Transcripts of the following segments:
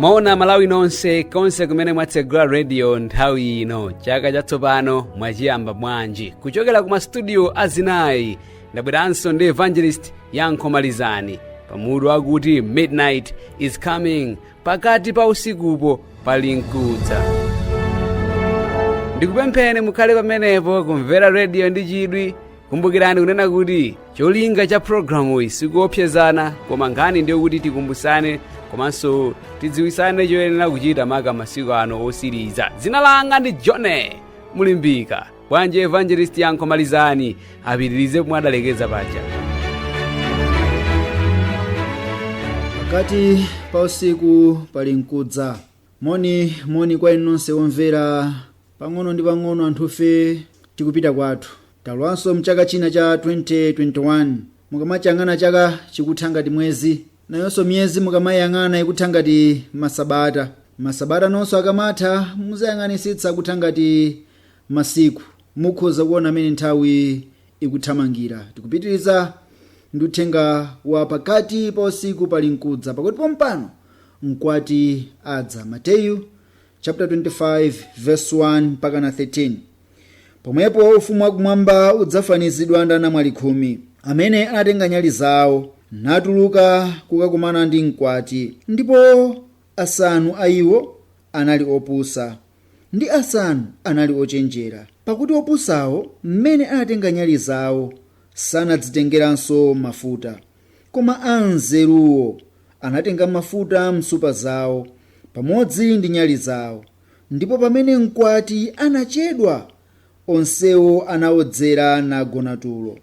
Moni Amalawi nonse konse kumene mwatsegula radio nthawi ino. Chaka chatsopano mwachiyamba bwanji? Kuchokera ku mastudio azinayi ndabweranso ndi Evangelist Yankho Malizani pamutu wakuti "Midnight is Coming", pakati pa usikupo pali mkudza. Ndikupempheni mukhale pamenepo kumvera radio ndi chidwi. Kumbukirani kunena kuti cholinga cha programu iyi sikuopsezana, koma nkhani ndiyo kuti tikumbusane komanso tidziwisane choyenera kuchita maka masiku ano osiriza. Dzina langa ndi John Mulimbika. Bwanji Evangelist Yankho Malizani apitirize pomwe adalekeza paja? Pakati pa usiku pali mkudza. Moni moni kwa inu nonse omvera. Pang'ono ndi pang'ono anthufe tikupita kwathu. Talowanso mchaka china cha 2021. Mukamachiyang'ana chaka chikutha ngati mwezi, nayonso miyezi mukamayang'ana ikutha ngati masabata, masabata nonso akamatha muzayang'anisitsa akutha ngati masiku. Mukhoza kuona amene nthawi ikuthamangira. Tikupitiriza ndi uthenga wa "Pakati pa usiku pali mkudza", pakuti pompano mkwati adza. Mateyu chapter 25 verse 1 mpaka na 13. Pomwepo ufumu wakumwamba udzafanizidwa ndi anamwali 10 amene anatenga nyali zawo natuluka kukakumana ndi mkwati. Ndipo asanu a iwo anali opusa, ndi asanu anali ochenjera. Pakuti opusawo, mmene anatenga nyali zawo, sanadzitengeranso mafuta, koma anzeruwo anatenga mafuta msupa zawo pamodzi ndi nyali zawo. Ndipo pamene mkwati anachedwa, onsewo anaodzera nagona tulo.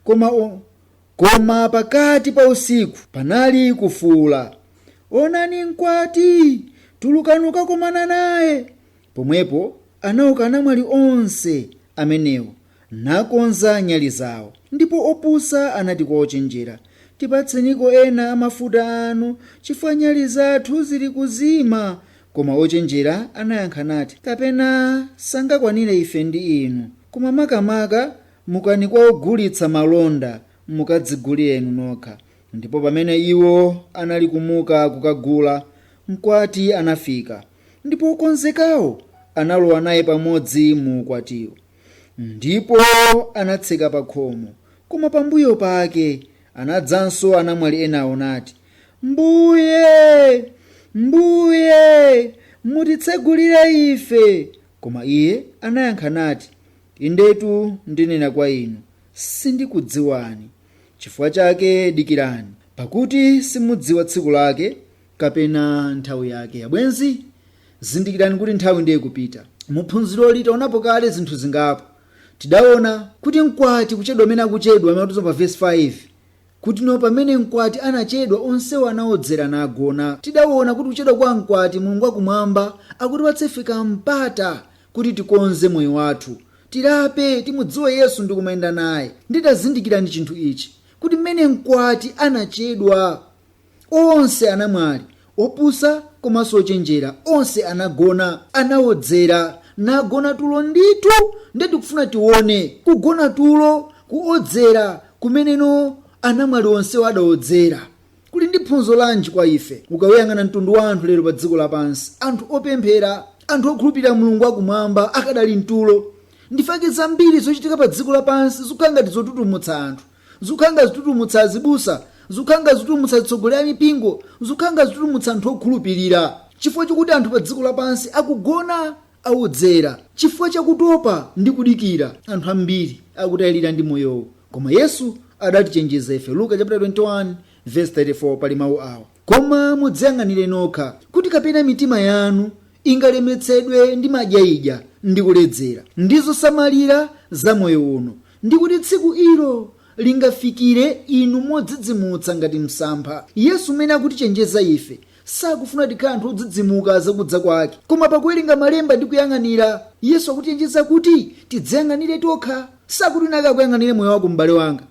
Koma pakati pa usiku panali kufuula, "Onani mkwati, tulukani kukakumana naye." Pomwepo anauka anamwali onse amenewo, nakonza nyali zawo. Ndipo opusa anati kwa ochenjera, "Tipatseniko ena amafuta anu, chifukwa nyali zathu zili kuzima." Koma ochenjera anayankha nati, "Kapena sangakwanire ife ndi inu, koma makamaka mukani kwa ogulitsa malonda, mukadzigulire inu nokha." Ndipo pamene iwo anali kumuka kukagula, mkwati anafika, ndipo okonzekawo analowa naye pamodzi mu ukwatiwo, ndipo anatseka pa khomo. Koma pambuyo pake anadzanso anamwali enawo nati, "Mbuye, Mbuye, mutitsegulire ife." Koma iye anayankha nati, "Indetu ndinena kwa inu, sindikudziwani. Chifukwa chake dikirani, pakuti simudziwa tsiku lake kapena nthawi yake." Abwenzi, zindikirani kuti nthawi ndiye kupita. Muphunziroli taonapo kale zinthu zingapo. Tidaona kuti mkwati kuchedwa amene akuchedwa, amene pa verse 5 kuti no pamene mkwati anachedwa, onsewo anaodzera nagona. Tidaona kuti kuchedwa kwa mkwati, Mulungu wakumwamba akutipatsa ife kampata kuti tikonze moyo wathu, tilape, timudziwe Yesu ndi kumayenda naye. Nditazindikirani chinthu ichi, kuti mmene mkwati anachedwa, onse anamwali opusa komanso ochenjera onse anagona, anaodzera nagona tulo ndithu. Ndiye tikufuna tione kugona tulo, kuodzera kumeneno anamwali onsewo adaodzera kuli ndi phunzo lanji kwa ife? Ukawuyang'ana mtundu wa anthu lero pa dziko lapansi, anthu opemphera, anthu okhulupirira Mulungu wakumwamba akadali mtulo. Ndifake zambiri zochitika pa dziko lapansi zikukhala ngati zotutumutsa anthu, zikukhala ngati zotutumutsa azibusa, zikukhala ngati zotutumutsa atsogoleri a mipingo, zikukhala ngati zotutumutsa anthu okhulupirira, chifukwa chokuti anthu pa dziko lapansi akugona, awodzera chifukwa chakutopa ndi kudikira. Anthu ambiri akutayirira ndi moyowo, koma Yesu adatichenjeza ife. Luka chapter 21 verse 34 pali mawu awa: "Koma mudziyang'anire nokha, kuti kapena mitima yanu ingalemetsedwe ndi madyaidya ndi kuledzera ndi zosamalira za moyo uno, ndi kuti tsiku ilo lingafikire inu modzidzimutsa ngati msampha." Yesu mmene akutichenjeza ife, sakufuna tikhale anthu odzidzimuka zakudza kwake, koma pakuwerenga malemba ndi kuyang'anira, Yesu akutichenjeza kuti tidziyang'anire tokha. Sakuti wina akakuyang'anire moyo wako, m'bale wanga,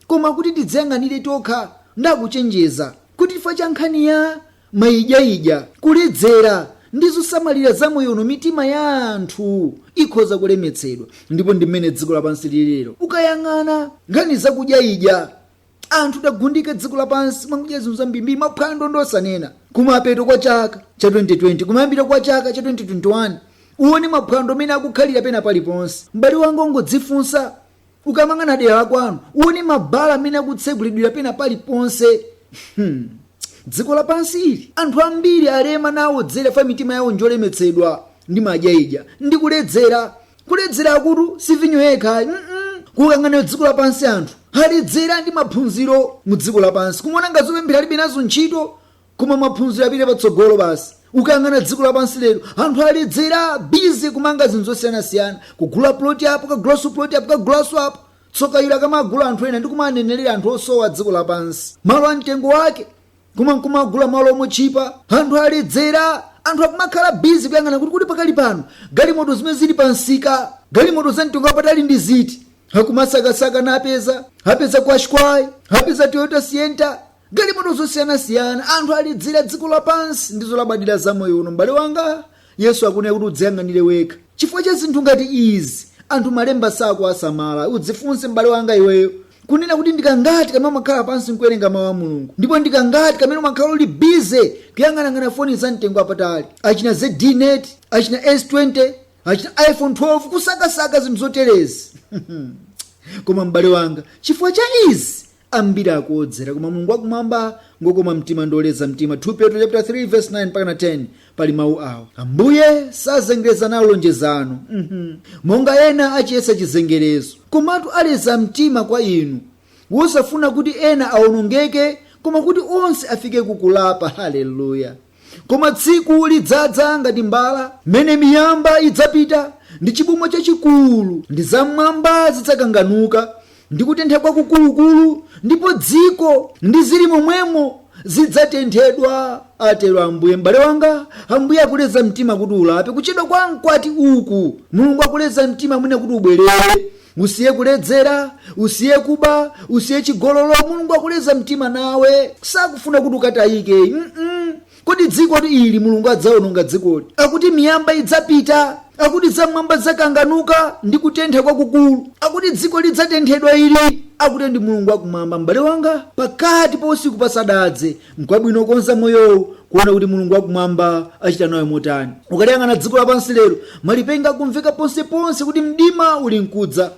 Koma kuti tidziyang'anire tokha. Ndakuchenjeza kuti chifukwa cha nkhani ya maidyaidya, kuledzera ndi zosamalira za moyo uno, mitima ya anthu ikhoza kulemetsedwa. Ndipo ndi mmene dziko lapansi lilero. Ukayang'ana nkhani zakudyaidya, anthu tagundika dziko lapansi mwakudya zinthu zambirimbiri, maphwando ndosanena. Kumapeto kwa chaka cha 2020, kumayambiro kwa chaka cha 2021, uone maphwando amene akukhalira pena paliponse. M'bale wanga, ungodzifunsa ukamang'ana dera la kwanu, uone mabala amene akutsegulidwira pena paliponse. Dziko lapansi ili anthu ambiri alema nawodzera fa mitima yawo njolemetsedwa ndi madyaidya ndi kuledzera. Kuledzera akutu si vinyo yekha. Kukang'ana dziko lapansi, anthu aledzera ndi maphunziro mu dziko lapansi, kumaona ngati zopemphera alibe nazo ntchito, koma maphunziro apite patsogolo basi. Ukayang'ana dziko lapansi lero, anthu aledzera, busy kumanga zinthu zosiyanasiyana, kugula ploti apo, kagulaso ploti apo, kagulaso apo. Tsoka ilo akamagula anthu ena ndi kumanenerera anthu osowa dziko lapansi malo a mtengo wake, koma nkumagula malo omotchipa. Anthu aledzera, anthu akumakhala busy kuyang'ana kuti pakali pano galimoto zimene zili pansika, galimoto za mtengo wapatali ndi ziti. Akumasakasaka napeza, apeza Qashqai, apeza Toyota Sienta, galimoto zosiyanasiyana. Anthu aledzera dziko lapansi ndi zolabadira za moyo uno. M'bale wanga, Yesu akunena kuti udziyang'anire wekha chifukwa cha zinthu ngati izi. Anthu malemba sakuwasamala. Udzifunse, m'bale wanga, iweyo, kunena kuti ndikangati kamene umakhala pansi nkuwerenga mawu a Mulungu, ndipo ndikangati kamene umakhala uli busy kuyang'anang'ana foni za mtengo wapatali, achina ZDNet, achina S20, achina iPhone 12, kusakasaka zinthu zoterezi. Koma m'bale wanga, chifukwa cha izi ambiri akuodzera, koma Mulungu wakumwamba ngokoma mtima ndoleza mtima. 2 Petro chapter 3 verse 9 mpaka na 10 pali mawu awa: "Ambuye sazengereza nawo lonjezano, monga ena achiyesa chizengerezo, komatu aleza mtima kwa inu, wosafuna kuti ena awonongeke, koma kuti onse afike kukulapa." Haleluya! Koma tsiku lidzadza ngati mbala, mmene miyamba idzapita ndi chibumo chachikulu, ndi zamwamba zidzakanganuka ndi kutentha kwakukulukulu, ndipo dziko ndi zili momwemo zidzatenthedwa, atero Ambuye. M'bale wanga, Ambuye akuleza mtima kuti ulape. Kuchedwa kwa mkwati uku, Mulungu akuleza mtima mwina kuti ubwerere, usiye kuledzera, usiye kuba, usiye chigololo. Mulungu akuleza mtima nawe, sakufuna kuti ukatayike. Kodi dziko ili Mulungu adzawononga dzikoli? Akuti miyamba idzapita, akuti zamwamba zakanganuka ndi kutentha kwakukulu, akuti dziko lidzatenthedwa ili, akuti ndi Mulungu wakumwamba. M'bale wanga, pakati pa usiku pasadadze, nkwabwino konza moyowu, kuona kuti Mulungu wakumwamba achita nawe motani. Ukaliyang'ana dziko lapansi lero, malipenga akumveka ponseponse kuti mdima uli mkudza.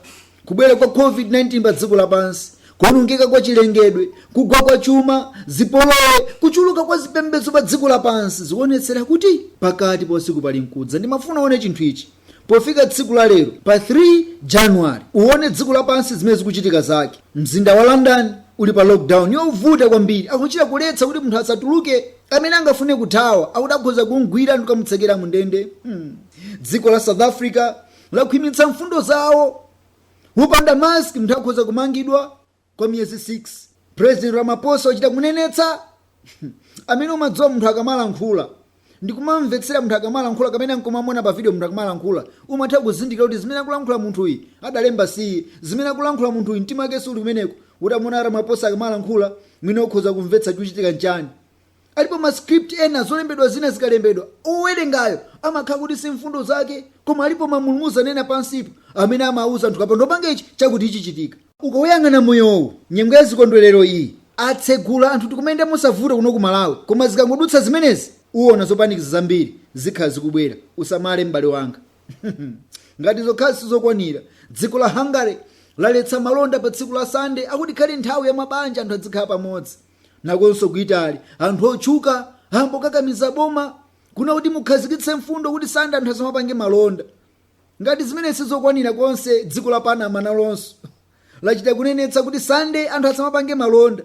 Kubwera kwa COVID-19 pa dziko lapansi, kuonongeka kwa chilengedwe, kugwa kwa chuma, zipolowe, kuchuluka kwa zipembedzo pa dziko lapansi, zikuonetsera kuti pakati pa usiku pali mkudza. Ndimafuna uone chinthu ichi pofika tsiku la lero pa 3 January, uone dziko lapansi zimene zikuchitika zake. Mzinda wa London uli pa lockdown yovuta kwambiri, akuchita kuletsa kuti munthu asatuluke. Amene angafune kuthawa, akuti akhoza kumgwira ndi kukamutsekera mu ndende. Dziko la South Africa lakhwimitsa mfundo zawo, wopanda mask munthu akhoza kumangidwa kwa miyezi 6. President Ramaphosa wachita kunenetsa. Amene umadziwa munthu akamalankhula ndikumamvetsera munthu akamalankhula, kamene nkumamona pa video munthu akamalankhula, umatha kuzindikira kuti zimene akulankhula munthuyi adalemba siye, zimene akulankhula munthuyi mtima wake suli kumeneko. Utamona Ramaphosa akamalankhula, mwina ukhoza kumvetsa chikuchitika nchani. Alipo ma script ena, zolembedwa zina zikalembedwa, owerengayo amakhala kuti si mfundo zake, koma alipo mamulumuzi anena pansipo amene amauza anthu kapando panga ichi chakuti ichi chitika. Ukawuyang'ana moyowu, nyengo ya zikondwerero iyi atsegula, anthu tikumayenda mosavuta kuno ku Malawi, koma zikangodutsa zimenezi uwona zopanikiza zambiri zikhala zikubwera. Usamale, m'bale wanga. Ngati zokhala sizokwanira, dziko la Hungary laletsa malonda pa tsiku la Sunday, akuti khali nthawi ya mabanja, anthu adzikhala pamodzi. Nakonso ku Italy anthu otchuka ambokakamiza boma kuna kuti mukhazikitse mfundo kuti Sunday anthu asamapange malonda. Ngati zimene sizokwanira konse, dziko la Panama nalonso lachita kunenetsa kuti Sunday anthu asamapange malonda,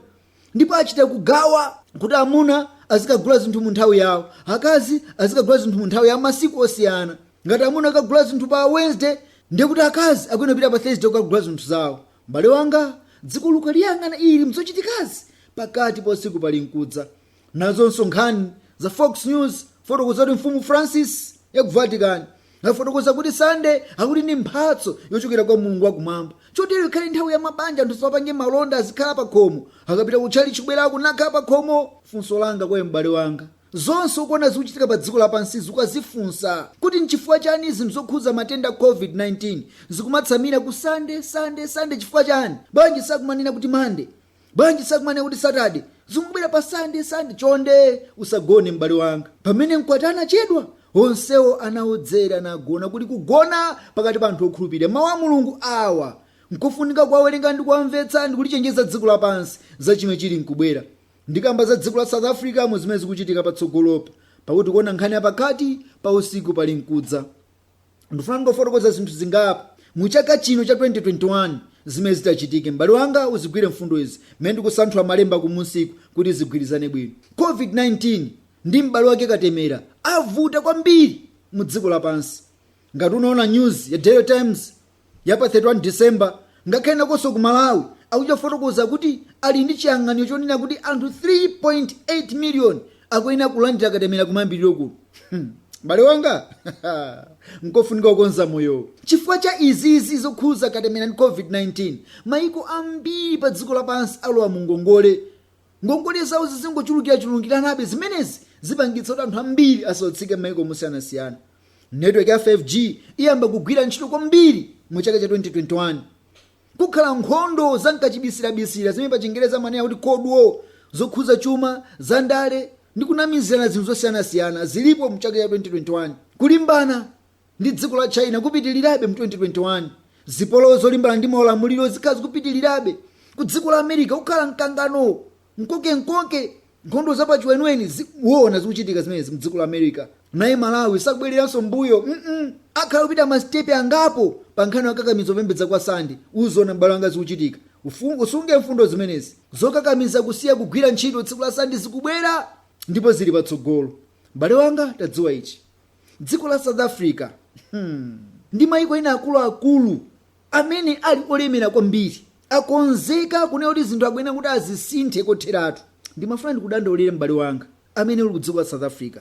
ndipo achita kugawa kuti amuna azikagula zinthu mu nthawi yawo, akazi azikagula zinthu mu nthawi ya masiku osiyana. Ngati amuna akagula zinthu pa Wednesday, ndiye kuti akazi akuyenera kupita pa Thursday kukagula zinthu zawo. M'bale wanga, dziko lukaliyang'ana ili mzochitikazi, pakati pa usiku pali mkudza. Nazonso nkhani za Fox News fotokoza kuti Mfumu Francis ya ku Vatican afotokoza kuti Sunday akuti ndi mphatso yochokera kwa Mulungu wakumwamba, chotero ikhale nthawi ya mabanja, anthu asapange malonda, azikhala pa khomo, akapita kutchali chibwerako nakhala pa khomo. Funso langa kwa m'bale wanga, zonse ukuona zikuchitika pa dziko lapansi, ukazifunsa kuti nchifukwa chani zinthu zokhuza matenda COVID-19 zikumatsamira ku Sunday, Sunday, Sunday, chifukwa chani? Bwanji sakumanena kuti Monday? Bwanji sakumanena kuti Saturday? Zikubwera pa Sande Sande. Chonde usagone, m'bale wanga. Pamene mkwati anachedwa, onsewo anaodzera nagona. Kuti kugona pakati pa anthu okhulupirira. Mawu a Mulungu awa nkofunika kuwawerenga ndi kuwamvetsa ndi kulichenjeza dziko lapansi za chimwe chili nkubwera. Ndikamba za dziko la South Africa mu zimene zikuchitika patsogolopa, pakuti kuona nkhani yapakati pa usiku pali mkudza. Ndifuna ngofotokoza zinthu zingapo mu chaka chino cha 2021 zimene zitachitike. M'bale wanga, uzigwire mfundo izi mmene ndikusanthula malemba kumunsiku kuti zigwirizane bwino. COVID-19 ndi m'bale wake katemera avuta kwambiri mu dziko lapansi. Ngati unaona news ya Daily Times ya pa 31 December, ngakhale nakonso ku Malawi akuchofotokoza kuti ali ndi chiyang'aniro chonena kuti anthu 3.8 million akuyenera kulandira katemera kumayambiriro kuno. M'bale wanga, nkofunika kukonza moyo chifukwa cha izizi zokhuza katemera ndi COVID-19. Maiko ambiri pa dziko lapansi alowa mu ngongole. Ngongole zawo zizingochulukirachulukiranabe. Zimenezi zipangitsa kuti anthu ambiri asautsike m'maiko mosiyanasiyana. Network ya 5G iyamba kugwira ntchito kwambiri mu chaka cha 2021. Kukhala nkhondo zamkachibisirabisira zimene pa Chingereza amanena kuti Cold War, zokhuza chuma, zandale ndi kunamizirana zinthu zosiyanasiyana zilipo mu chaka cha 2021. Kulimbana ndi dziko la China kupitirirabe mu 2021. Zipolowe zolimbana ndi maulamuliro zikhala zikupitirirabe. Ku dziko la America kukhala mkangano nkonkenkonke, nkhondo zapachiweniweni wona zikuchitika zimenezi mu dziko la America. Naye Malawi sakubwereranso mbuyo, akhala kupita masitepe angapo pa nkhani yakakamiza kupembedza kwa Sande. Uziona, m'bale wanga, zikuchitika. Usunge mfundo zimenezi. Zokakamiza kusiya kugwira ntchito tsiku la Sande zikubwera ndipo zili patsogolo. M'bale wanga, tadziwa ichi: dziko la South Africa ndi mayiko ena akuluakulu amene ali olemera kwambiri akonzeka kunena kuti zinthu akuyenera kuti azisinthe kotheratu. Ndimafuna ndikudandaulire, m'bale wanga amene uli ku dziko la South Africa,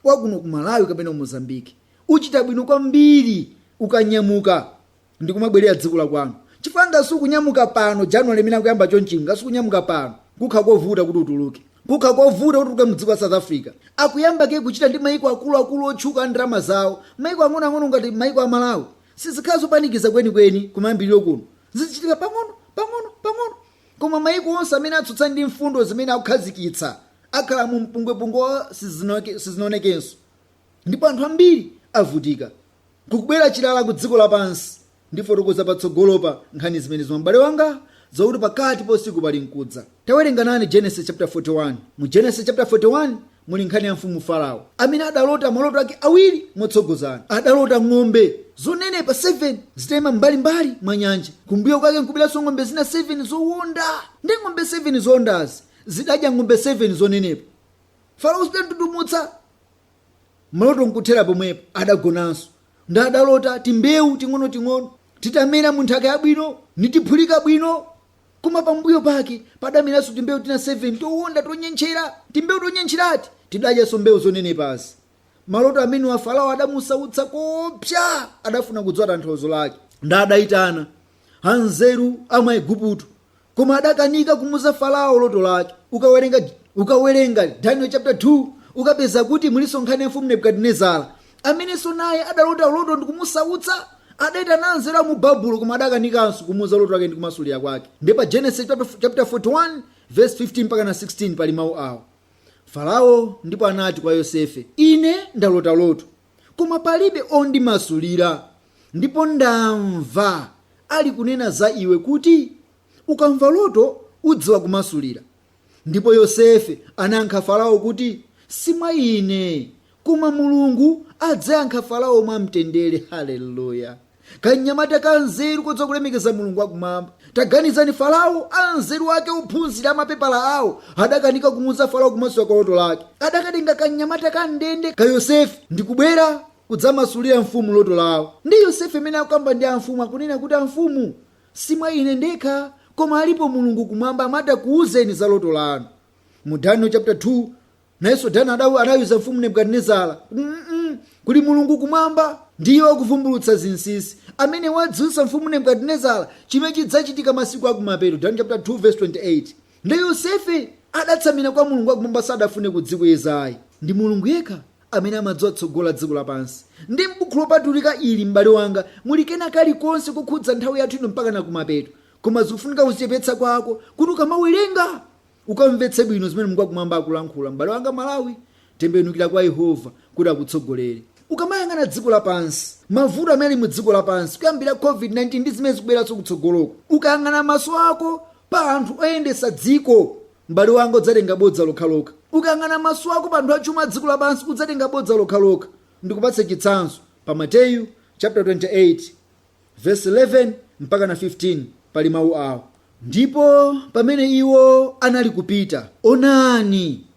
wakuno ku Malawi kapena ku Mozambique, uchita bwino kwambiri ukanyamuka ndikumabwerera dziko la kwanu, chifukwa ngati ukunyamuka pano January imene akuyamba chonchi, ngati ukunyamuka pano, kukha kovuta kuti utuluke, kukha kovuta kuti utuluke mu dziko la South Africa. Akuyamba ke kuchita ndi maiko akuluakulu otchuka a ndalama zawo. Maiko ang'onoang'ono ngati maiko a Malawi sizikhala zopanikiza kwenikweni. Kumayambiriro kuno zizichitika pang'ono pang'ono pang'ono, koma maiko onse amene atsutsa ndi mfundo zimene akukhazikitsa akhala mu mpungwepungwe wa sizinaonekenso, ndipo anthu ambiri avutika. Kukubwera chilala ku dziko lapansi. Ndifotokoza patsogolopa nkhani zimene zomwe, m'bale wanga, zakuti pakati pa usiku pali mkudza. Tawerenga nane Genesis chapter 41. Mu Genesis chapter 41 muli nkhani ya mfumu Farao amene adalota maloto ake awiri motsogozana. Adalota ng'ombe zonenepa 7 zitayima mbalimbali mwa nyanja, kumbuyo kwake nkubweranso ng'ombe zina 7 zowonda. Ndi ng'ombe 7 zowondazi zidadya ng'ombe 7 zonenepa. Farao zidamtundumutsa. Maloto nkuthera pomwepo. Adagonanso ndi adalota timbewu ting'onoting'ono titamera mu nthaka yabwino nitiphulika bwino, koma pambuyo pake padameranso timbewu tina 7 towonda tonyentchera. Timbewu tonyentcherati tidadyanso mbewu zonenepazi. Maloto amenewa Farao adamusautsa koopsa. Adafuna kudziwa tanthauzo lake ndi adayitana anzeru a mu Aigupto, koma adakanika kumuza Farao loto lake. Ukawerenga Daniel chapter 2, ukapeza kuti mulinso nkhani ya mfumu Nebukadinezara amenenso naye adalota loto ndi kumusautsa. Adayitana anzeru a mu Babulo, koma adakanikanso kumuza loto lake ndi kumasulira kwake. Ndi pa Genesis chapter 41 verse 15 mpaka na 16 pali mawu awo: Farao ndipo anati kwa Yosefe, "Ine ndalota loto, koma palibe ondimasulira. Ndipo ndamva ali kunena za iwe kuti ukamva loto udziwa kumasulira." Ndipo Yosefe anayankha Farao kuti, "Si mwa ine, koma Mulungu adzayankha Farao mwamtendere." Haleluya! Kanyamata kanzeru kodziwa kulemekeza Mulungu wakumwamba. Taganizani, Farao, anzeru ake ophunzira amapepala awo adakanika kumuuza Farao kumasulira kwa loto lake. Adakatenga kanyamata ka ndende ka Yosefe ndikubwera kudzamasulira mfumu loto lawo. Ndi Yosefe imene akukamba ndi amfumu, akunena kuti, "Amfumu, si mwa ine ndekha, koma alipo Mulungu kumwamba amati kuuzeni za loto lanu." Mu Daniel chapter 2, nayenso Daniel anayuza mfumu Nebukadinezara, kuli Mulungu kumwamba, ndiye wakuvumbulutsa zinsinsi, amene wadziwitsa mfumu Nebukadinezara chimene chidzachitika masiku akumapeto. Daniel chapter 2 verse 28. Ndi Yosefe adatsamira kwa Mulungu wakumwamba, sadafune kudzikwezayi. Ndi Mulungu yekha amene amadziwa tsogolo la dziko lapansi. Ndi m'buku lopatulika ili, m'bale wanga, muli kena kalikonse kokhudza nthawi yathu ino mpaka na kumapeto, koma zikufunika kuzichepetsa kwako kuti ukamawerenga. Ukamvetse bwino zimene Mulungu wakumwamba akulankhula. M'bale wanga Malawi, tembenukira kwa Yehova kuti akutsogolere. Ukamayang'ana dziko lapansi, mavuto amene ali mu dziko lapansi kuyambira COVID-19 ndi zimene zikubweranso kutsogoloko, ukayang'ana maso ako pa anthu oyendesa dziko, m'bale wanga, udzatenga bodza lokhalokha. Ukayang'ana maso ako pa anthu achuma dziko lapansi, udzatenga bodza lokhalokha. Ndikupatse chitsanzo pa Mateyu chapter 28 verse 11 mpaka na 15, pali mawu awo: "Ndipo pamene iwo anali kupita, onani,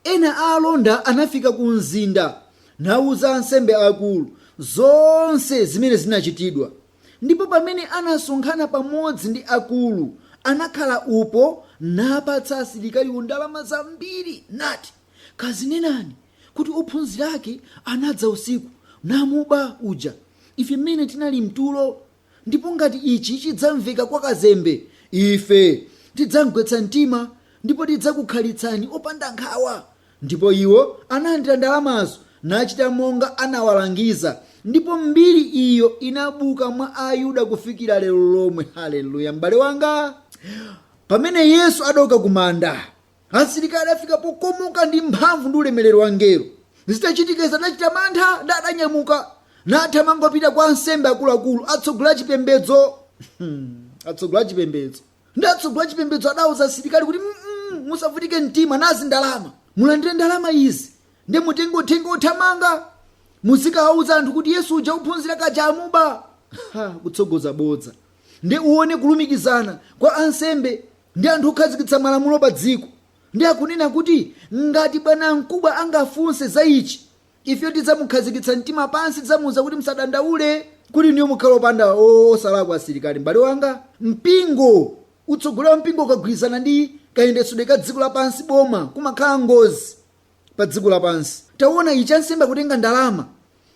ena a alonda anafika ku mzinda nawuza ansembe akulu zonse zimene zinachitidwa. Ndipo pamene anasonkhana pamodzi ndi akulu, anakhala upo, napatsa asilikaliwo ndalama zambiri, nati, 'Kazinenani kuti ophunzira ake anadza usiku namuba uja ife mmene tinali mtulo. Ndipo ngati ichi chidzamveka kwa kazembe, ife tidzamgwetsa mtima, ndipo tidzakukhalitsani opanda nkhawa.' Ndipo iwo analandira ndalamazo, nachita monga anawalangiza. Ndipo mbiri iyo inabuka mwa Ayuda kufikira lero lomwe." Haleluya! M'bale wanga, pamene Yesu adauka kumanda, asilikali adafika pokomoka ndi mphamvu ndi ulemerero wa ngelo. Zitachitika adachita mantha ndi adanyamuka nathamanga kupita kwa ansembe akuluakulu, atsogoleri achipembedzo. Atsogoleri achipembedzo ndi atsogoleri achipembedzo adauza asilikali kuti, Musavutike mtima, nazi ndalama, mulandire ndalama izi, ndi mutenge uthenga othamanga, muzikawauza anthu kuti Yesu uja ophunzira kaja amuba." Kutsogoza bodza. Ndi uone kulumikizana kwa ansembe ndi anthu okhazikitsa malamulo pa dziko, ndi akunena kuti ngati bwanamkubwa angafunse za ichi, ife tidzamukhazikitsa mtima pansi, tidzamuwuza kuti musadandaule, kuti niyo mukhala opanda osalakwa asilikali. M'bale wanga, mpingo, utsogoleri wa mpingo ukagwirizana ndi kayendetsedwe ka dziko lapansi, boma, kumakhala ngozi pa dziko lapansi. Taona ichi, ansembe akutenga ndalama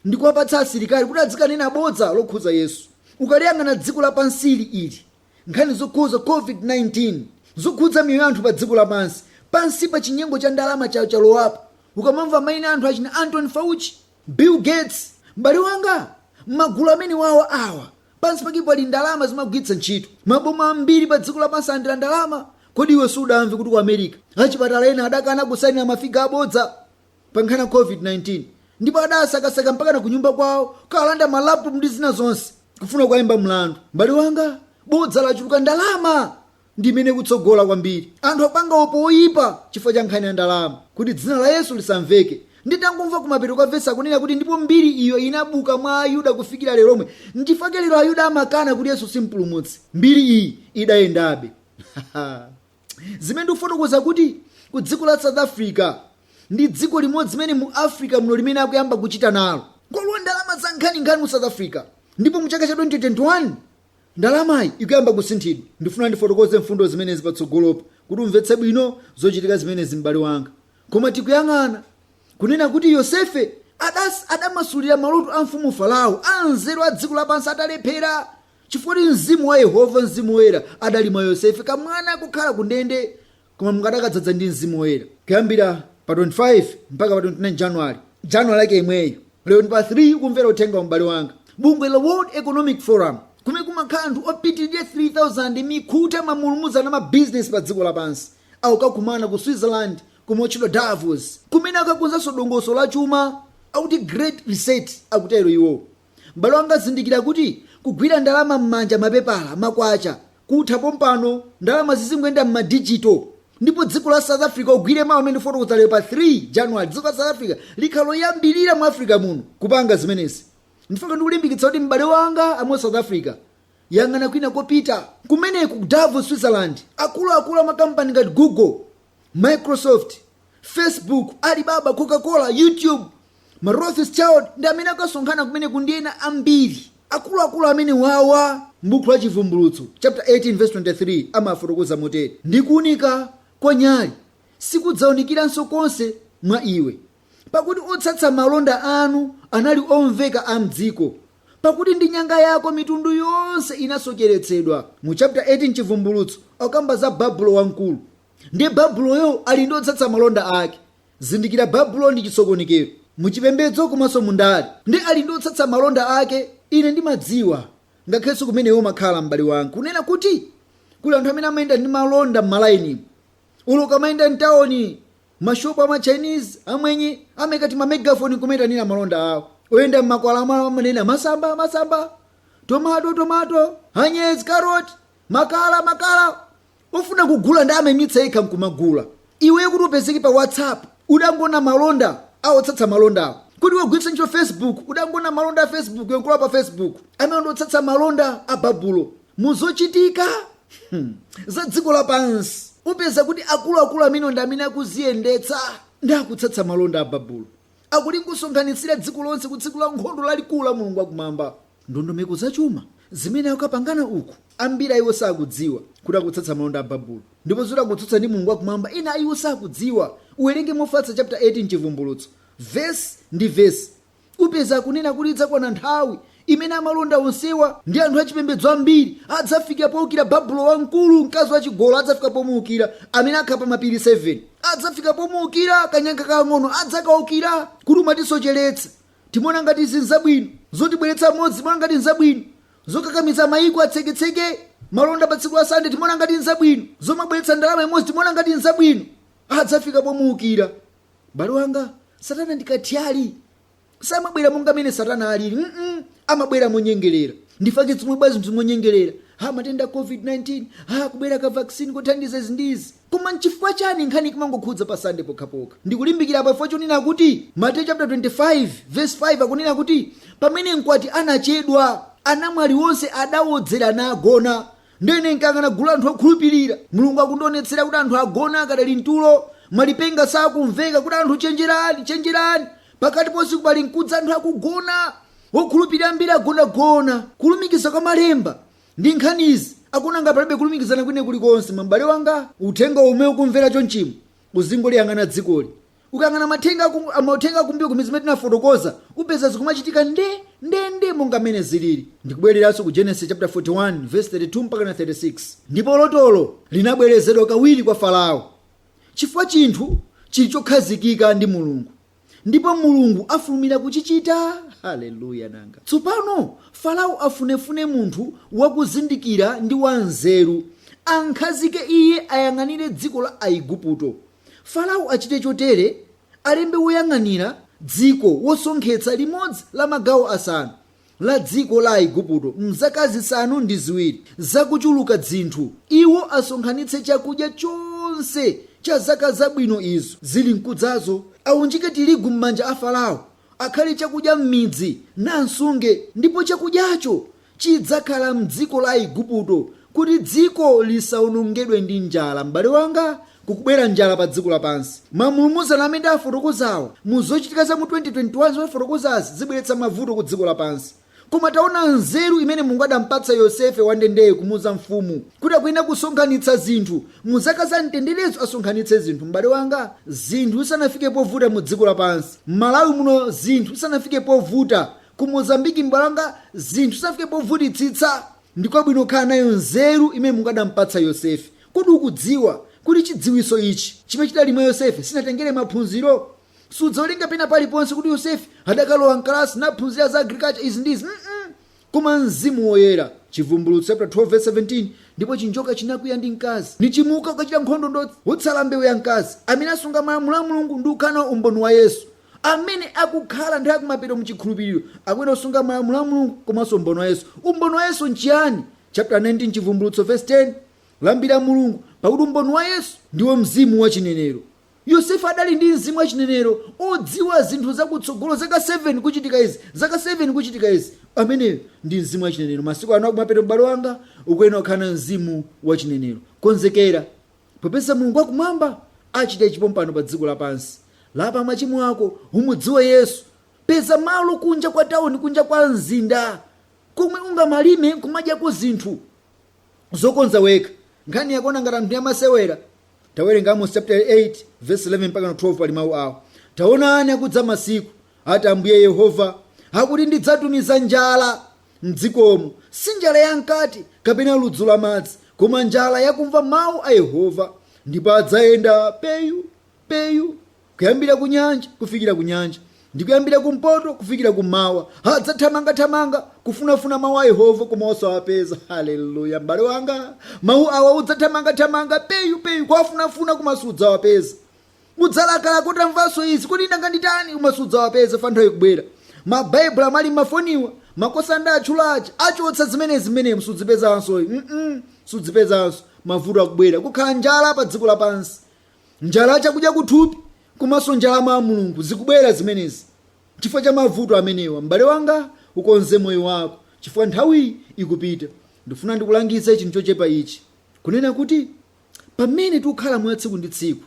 ndi kuwapatsa asilikali kuti azikanena bodza lokhuza Yesu. Ukaliyang'ana dziko lapansili ili, nkhani zokhuza COVID-19, zokhudza miyoyo ya anthu pa dziko lapansi, pansi pa chinyengo cha ndalama chalowapo. Ukamamva mayina anthu achina Anthony Fauci, Bill Gates, m'bale wanga, magulu amene wawa awa, pansi pake pali ndalama zimagwiritsa ntchito. Maboma ambiri pa dziko lapansi andira ndalama. Kodi iwe sudamve kuti ku America achipatala ena adakana kusainira mafiga abodza pa nkhani ya COVID-19, ndipo adasakasaka mpaka na kunyumba kwawo, kalanda ma laptop ndi zina zonse, kufuna kukayimba mlandu? M'bale wanga, bodza lachuluka, ndalama ndi imene kutsogola kwambiri. Anthu apanga upo oyipa chifukwa cha nkhani ya ndalama, kuti dzina la Yesu lisamveke. Nditangomva kumapeto kwa vesi akunena kuti, "Ndipo mbiri iyo inabuka mwa Ayuda kufikira lero lomwe." Nchifukwa lero Ayuda amakana kuti Yesu simpulumutsi. Mbiri iyi idayendabe. Zimene ndikufotokoza kuti ku dziko la South Africa ndi dziko limodzi limene mu Africa muno limene akuyamba kuchita nalo kolowa ndalama za nkhaninkhani mu South Africa, ndipo mu chaka cha 2021 ndalamayi ikuyamba kusinthidwa. Ndifuna ndifotokoze mfundo zimenezi patsogolopo kuti umvetse bwino zochitika zimenezi, m'bale wanga. Koma tikuyang'ana kunena kuti Yosefe adamasulira maloto a mfumu Farao, anzeru a dziko lapansi atalephera, chifukwa kuti mzimu wa Yehova, mzimu woyera, adali mwa Yosefe, kamwana kukhala ku ndende, koma mungadakadzadza ndi mzimu woyera. Kuyambira pa 25 mpaka pa 29 January, January yake imweyo, lero ndi pa 3 kumvera uthenga wa m'bale wanga, bungwe la World Economic Forum, kumene kumakhala anthu opitirira 3000, mikhuta mamulumuzana ma business pa dziko lapansi, akukakumana ku Switzerland kumotchedwa Davos, kumene akakonzanso dongosolo la chuma, akuti Great Reset, akutero iwo. M'bale wanga, zindikira kuti kugwira ndalama m'manja, mapepala, makwacha, kutha pompano. Ndalama zizingoyenda m'ma digital. Ndipo dziko la South Africa, ugwire mawu amene ndifotokoza lero pa 3 January, dziko la South Africa likhala loyambirira mu Africa muno kupanga zimenezi. Ndifuna ndikulimbikitsa kuti m'bale wanga amu South Africa, yang'ana kwina kopita kumeneku ku Davos, Switzerland. Akuluakulu amakampani ngati Google, Microsoft, Facebook, Alibaba, Coca-Cola, YouTube, ma Rothschild ndi amene akasonkhana kumeneku ndi ena ambiri. Akuluakulu amene wawa, m'buku la Chivumbulutso chapter 18 verse 23 amafotokoza motere: "Ndi kuunika kwa nyali sikudzaunikiranso konse mwa iwe, pakuti otsatsa malonda anu anali omveka a mdziko, pakuti ndi nyanga yako mitundu yonse inasocheretsedwa." Mu chapter 18 Chivumbulutso akamba za Babulo wamkulu. Ndiye Babuloyo ali ndi otsatsa malonda ake. Zindikira, Babulo ndi chisokonekero muchipembedzo komanso mundale, ndi ali ndi otsatsa malonda ake. Ine ndimadziwa ngakhalenso kumene iwe umakhala, m'bale wanga, kunena kuti kuli anthu amene amayenda ndi malonda m'malainimu. Ulo kamayenda mtawoni, mashopu ama Chinese, amwenye amekati mamegafoni kumayitanira malonda awo. Oyenda mmakwalala amanena masamba, masamba, tomato, tomato, hanyezi, karoti, makala, makala. Ofuna kugula ndi amayimitsa yekha nkumagula. Iwe kuti upezeke pa WhatsApp udangona malonda awotsatsa malonda awo. Kuti wagwiritsa ntchito Facebook udangona malonda a Facebook, yankula pa Facebook amene ndiotsatsa malonda a Babulo. Muzochitika za dziko lapansi upeza kuti akuluakulu amene ndi amene akuziyendetsa ndi akutsatsa malonda a Babulo, akuti nkusonkhanitsira dziko lonse ku tsiku la nkhondo lalikulu la Mulungu wakumwamba. Ndondomeko zachuma zimene akapangana uku, ambiri iwo sakudziwa kuti akutsatsa malonda a Babulo, ndipo zoti akutsutsa ndi Mulungu wakumwamba ena iwo sakudziwa. Uwerenge mofatsa chapter 18 Chivumbulutso, vesi ndi vesi, upeza akunena kuti idzakwana nthawi imene amalonda onsewa ndi anthu achipembedzo ambiri adzafika powukira Babulo wamkulu, mkazi wachigolo adzafika pomuwukira, amene akhala pa mapiri 7 adzafika pomuwukira, kanyanga kang'ono adzakawukira kuti umatisocheretsa. Timaona ngati izi nzabwino, zotibweretsa mmodzi timaona ngati nzabwino, zokakamiza mayiko atseketseke malonda pa tsiku la Sande timaona ngati nzabwino, zomabweretsa ndalama imodzi timaona ngati nzabwino. Adzafika pomuwukira. Bale wanga, Satana ndikathyali, samabwera monga mene Satana alili. Amabwera monyengerera. Ndifake zimwe bwa zinthu monyengerera, ha matenda COVID-19, ha kubwera ka vaccine kothandiza izi ndi izi. Koma nchifukwa chani nkhani imangokhudza pa Sande pokhapokha? Ndikulimbikira pa chifukwa chonena kuti Mateyu chapter 25 verse 5 akunena kuti pamene mkwati anachedwa, anamwali onse adawodzera nagona. Ndene nkangana gulu anthu okhulupirira Mulungu akundionetsera kuti anthu agona akadali mtulo, malipenga sakumveka kuti anthu chenjerani, chenjerani, pakati posiku pali mkudza, anthu akugona. Wokhulupirira ambiri agonagona. Kulumikiza kwa malemba ndi nkhanizi akuona nga palibe kulumikizana kwine kulikonse. M'bale wanga, uthenga umwe ukumvera chonchimo uzingoliyang'ana dzikoli. Ukang'ana mauthenga akumbuyo kumene zimene tinafotokoza, upeza zikumachitika nde nde nde monga mmene zilili. Ndikubwereranso ku Genesis chapter 41 verse 32 mpaka na 36. Ndipo lotolo linabwerezedwa kawiri kwa Farao, chifukwa chinthu chili chokhazikika ndi Mulungu, ndipo Mulungu afulumira kuchichita. Haleluya! Nanga tsopano Farao afunefune munthu wakuzindikira ndi wanzeru, ankhazike iye ayang'anire dziko la Aigupto. Farao achite chotere, alembe woyang'anira dziko wosonkhetsa limodzi la magawo asanu la dziko la Aigupto mzaka 7 zakuchuluka dzinthu. Iwo asonkhanitse chakudya chonse cha zaka zabwino izo zili mkudzazo, aunjike tirigu m'manja a Farao, akhale chakudya m'midzi nansunge, ndipo chakudyacho chidzakhala mdziko la Aigupto, kuti dziko lisawonongedwe ndi njala. M'bale wanga, kukubwera njala pa dziko lapansi. Mamulumuzana amene ndafotokozawa mu zochitika za mu 2021 zofotokozazi zibweretsa mavuto ku dziko lapansi. Koma taona nzeru imene Mulungu adampatsa Yosefe wandendeyo kumuuza mfumu kuti akuyenera kusonkhanitsa zinthu mu zaka za mtenderezo, asonkhanitse zinthu. M'bale wanga, zinthu zisanafike povuta mu dziko lapansi, m'Malawi muno zinthu zisanafike povuta, ku Mozambiki m'bale wanga zinthu zisanafike povutitsitsa, ndikwabwino kukhala nayo nzeru imene Mulungu adampatsa Yosefe. Kodi ukudziwa kuti chidziwitso ichi chimene chidali mwa Yosefe sinatengere maphunziro? Sudzawerenga pena paliponse kuti Yosefe adakalowa mkalasi naphunzira za agriculture izi ndi izi. Koma Mzimu Woyera. Chivumbulutso chapter 12 verse 17, ndipo chinjoka chinakwiya ndi mkazi, nichimuka kukachita nkhondo ndi wotsala mbewu ya mkazi, amene asunga malamulo a Mulungu ndi kukhala nawo umboni wa Yesu. Amene akukhala nthawi yakumapeto muchikhulupiriro akuyenera kusunga malamulo a Mulungu komanso umboni wa Yesu. Umboni wa Yesu nchiyani? Chapter 19 Chivumbulutso verse 10, lambira Mulungu, pakuti umboni wa Yesu ndiwo mzimu wa chinenero. Yosefe adali ndi mzimu wa chinenero, odziwa zinthu zakutsogolo, zaka 7 kuchitika izi, zaka 7 kuchitika izi. Ameneyo ndi mzimu wa chinenero. Masiku ano akumapeto, m'bale wanga, ukuyenera kukhala na mzimu wa chinenero. Konzekera, popeza Mulungu wakumwamba achita ichi pompano pa dziko lapansi. Lapa machimo ako, umudziwe Yesu. Peza malo kunja kwa tawuni, kunja kwa mzinda, komwe ungamalime nkumadyako zinthu zokonza wekha. Nkhani yakona ngati anthu amasewera. Tawerenga Amos chapter 8 verse 11 mpaka 12, pali mawu awo: taonani akudza masiku, ati Ambuye Yehova, akuti ndidzatumiza njala mdzikomo, si njala yamkati kapena ludzu la madzi, koma njala yakumva mawu a Yehova. Ndipo adzayenda peyu peyu kuyambira ku nyanja kufikira ku nyanja, ndi kuyambira kumpoto kufikira kummawa. Adzathamangathamanga koma Kufunafuna mawu a Yehova koma osawapeza. Haleluya! M'bale wanga, mawu awa udzathamangathamanga peyu peyu kwafunafuna koma sudzawapeza. Udzalakalaka utamvanso izi kuti nanga nditani, koma sudzawapeza. Fa nthawi ikubwera, mabaibulo amali mafoniwa, makosa atchulachi achotsa zimenezi zimenemu, sudzipezanso. Sudzipezanso. Mavuto akubwera, kukhala njala pa dziko lapansi, njala chakudya kuthupi komanso njala mwa Mulungu. Zikubwera zimenezi chifukwa cha mavuto amenewa. M'bale wanga, ukonze moyo wako chifukwa nthawi ikupita. Ndifuna ndikulangize chinthu chochepa ichi, kunena kuti pamene tikukhala moyo tsiku ndi tsiku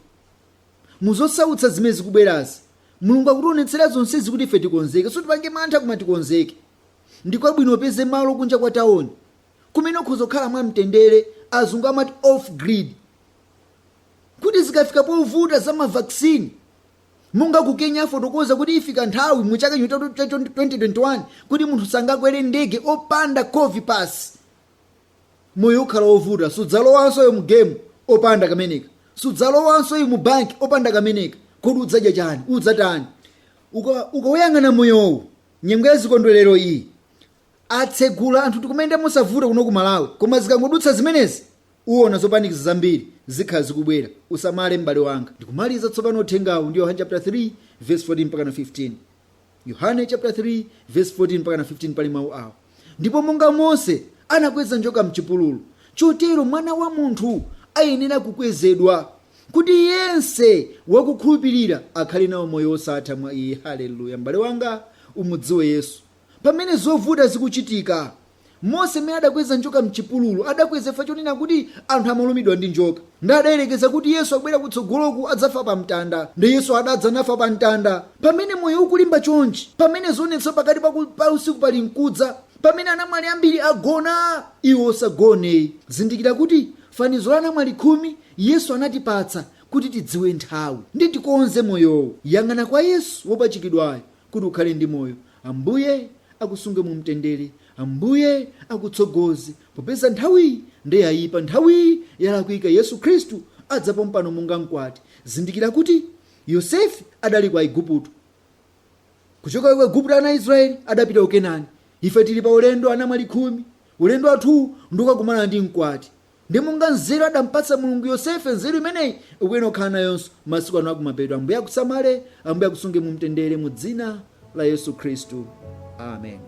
muzosautsa zimene zikubwerazi, Mulungu akutionetsera zonsezi kuti ife tikonzeke. So tipange mantha koma tikonzeke. Ndikwabwino upeze malo kunja kwa tawuni kumene ukhoza kukhala mwamtendere, azungu amati off grid, kuti zikafika povuta za ma vaccine, monga ku Kenya afotokoza kuti ifika nthawi mu chaka cha 2021 kuti munthu sangakwere ndege opanda Covid pass. Moyo ukhala wovuta. Sudzalowanso yo mu game opanda kameneka, sudzalowanso yo mu banki opanda kameneka. Kodi udzadya chani? Udzatani? Ukawuyang'ana moyowu, nyengo ya zikondwerero iyi atsegula, anthu tikumenda mosavuta kuno ku Malawi, koma zikangodutsa zimenezi uwona zopanikiza zambiri zikhala zikubwera. Usamale, m'bale wanga. Ndikumaliza tsopano uthengawu ndi Yohane chapter 3 verse 14 mpaka na 15. Yohane chapter 3 verse 14 mpaka na 15, pali mawu awo: "Ndipo monga Mose anakweza njoka mchipululu, chotero Mwana wa Munthu ayenera kukwezedwa, kuti yense wakukhulupirira akhale nawo moyo wosatha mwa iye." Haleluya! M'bale wanga, umudziwe Yesu pamene zovuta zikuchitika. Mose mmene adakweza njoka mchipululu, adakweza ifa chonena kuti anthu amalumidwa ndi njoka, ndi adayerekeza kuti Yesu akubwera kutsogoloku adzafa pa mtanda, ndi Yesu adadza nafa pa mtanda. Pamene moyo ukulimba chonchi, pamene zionetsa pakati pa usiku pali mkudza, pamene anamwali ambiri agona, iwe usagone. Zindikira kuti fanizo la anamwali 10 Yesu anatipatsa kuti tidziwe nthawi ndi tikonze moyowo. Yang'ana kwa Yesu wopachikidwayo kuti ukhale ndi moyo. Ambuye akusunge mu mtendere, Ambuye akutsogoze, popeza nthawiyi ndiyayipa, nthawiyi yalakwika. Yesu Khristu adzapompano monga mkwati. Zindikira kuti Yosefe adali ku Aigupto. Kuchoka ku Igupto ana Israeli adapita ku Kenani. Ife tili pa ulendo, anamwali 10. Ulendo wathu ndikukakumana ndi mkwati. Ndi monga nzeru adampatsa Mulungu Yosefe, nzeru imeneyi ukuyenera kukhala nayonso masiku ano akumapeto. Ambuye akusamale, Ambuye akusunge mu mtendere, mu dzina la Yesu Khristu, amen.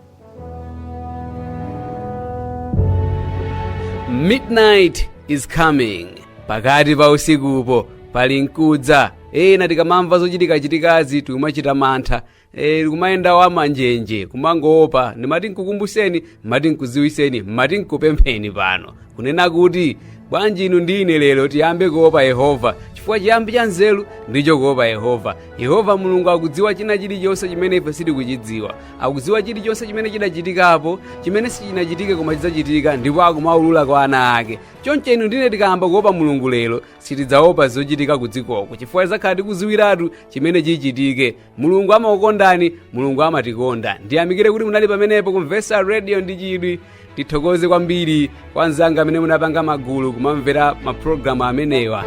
Midnight is coming, pakati pa usikupo pali mkudza. Ena tikamamva zochitikachitikazi tikumachita mantha, tikumayenda wamanjenje, kumangoopa. Ndimati nkukumbuseni, mati nkuziwiseni, mati nkupempheni pano kunena kuti bwanji inu ndi ine lero tiyambe kuopa Yehova, chifukwa chiyambi cha nzeru ndicho kuopa Yehova. Yehova Mulungu akudziwa china chilichonse chimene ife sitikuchidziwa. Akudziwa chilichonse chimene chidachitikapo, chimene sichinachitike koma chidzachitika, ndipo akumaulula kwa ana ake. Choncho inu ndine tikayamba kuopa Mulungu lero, sitidzaopa zochitika ku dzikoko, chifukwa tidzakhala tikuziwiratu chimene chichitike. Mulungu amakukondani, Mulungu amatikonda. Ndiyamikire kuti munali pamenepo kumvesa radio ndi chidwi. Tithokoze kwambiri kwa anzanga amene munapanga magulu kumamvera mapulogalamu amenewa.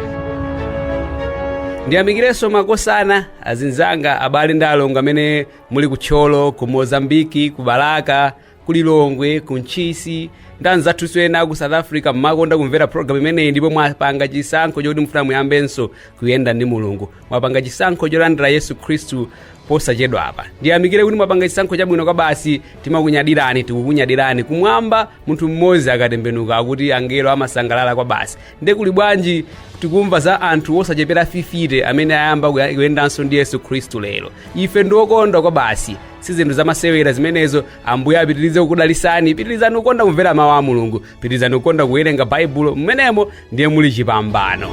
Ndiyamikirenso makosana, azinzanga, abale ndi alongo amene muli ku Thyolo, ku Mozambiki, ku Balaka, ku Lilongwe, ku Ntchisi ndi anzathunso ena ku South Africa. Mmakonda kumvera program imeneyi ndipo mwapanga chisankho chokuti mufuna muyambenso kuyenda ndi Mulungu. Mwapanga chisankho cholandira Yesu Khristu posachedwa apa. Ndiyamikire kuti mwapanga chisankho chabwino kwa basi. Timakunyadirani, tikukunyadirani. Kumwamba munthu mmodzi akatembenuka, akuti angelo amasangalala kwa basi. Nde kuli bwanji tikumva za anthu osachepera 50 amene ayamba kuyendanso ndi Yesu Khristu lero? Ife ndiokondwa kwa basi, si zinthu zamasewera zimenezo. Ambuye apitirize kukudalisani. Pitirizani kukonda kumvera mawu a Mulungu, pitirizani kukonda kuwerenga Baibulo. Mmenemo ndiye muli chipambano.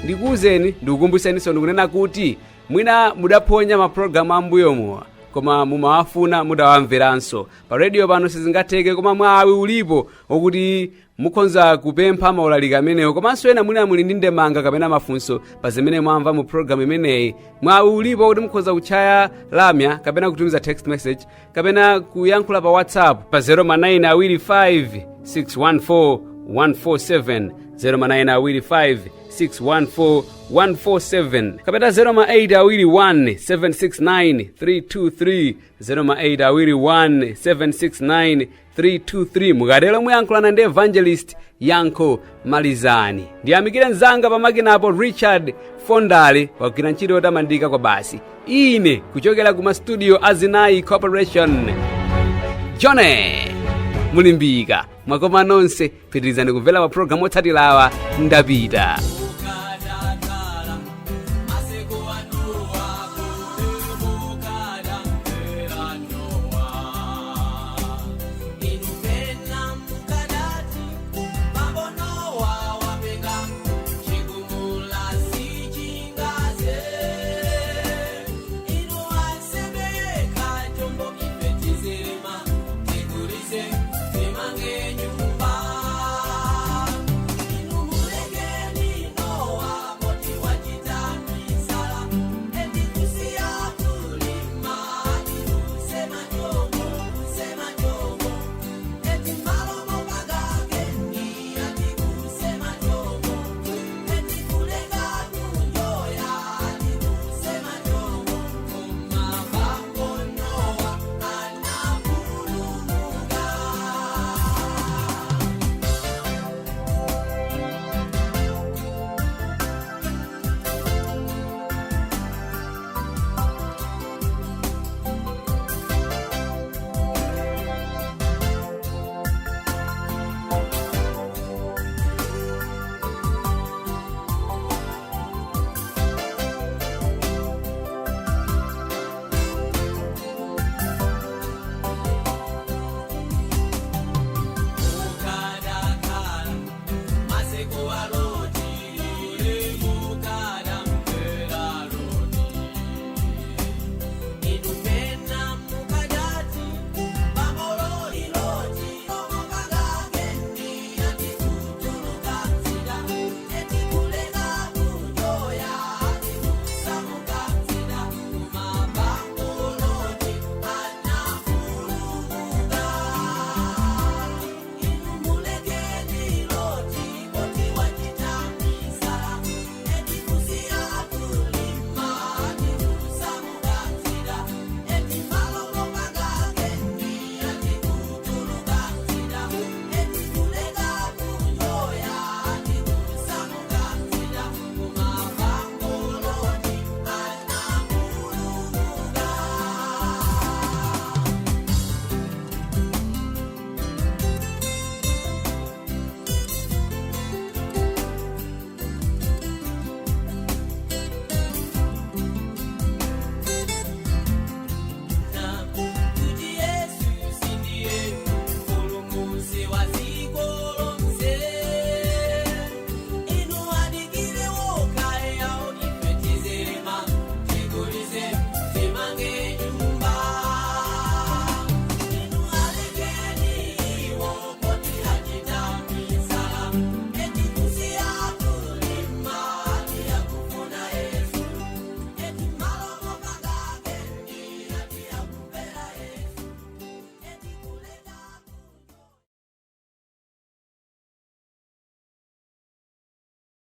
Ndikuwuzeni, ndikukumbutseninso ndikunena kuti mwina mudaphonya mapulogalamu ambuyomuwa koma mumawafuna mudawamveranso pa rediyo pano, sizingatheke, koma mwawi ulipo wokuti mukhoza kupempha maulaliki amenewo. Komanso ena mwina muli ndi ndemanga kapena mafunso pa zimene mwamva mu programu imeneyi, mwawi ulipo kuti mukhoza kutchaya lamya kapena kutumiza text message kapena kuyankhula pa WhatsApp pa 0 ma 9 awiri 5 614 147, 0manayina 5 614 147 kapena 0 ma 8 2 1 769 323, 0 ma 8 2 1 769 323. Mukatero muyankhulana ndi Evangelist Yankho Malizani. Ndiyamikire mzanga pamakinapo Richard Fondale, wagwira ntchito yotamandika kwa basi. Ine kuchokera ku mastudio azinayi Corporation, John Mulimbika, mwakoma nonse. Pitirizani kumvera pa programu otsatirawa. Ndapita.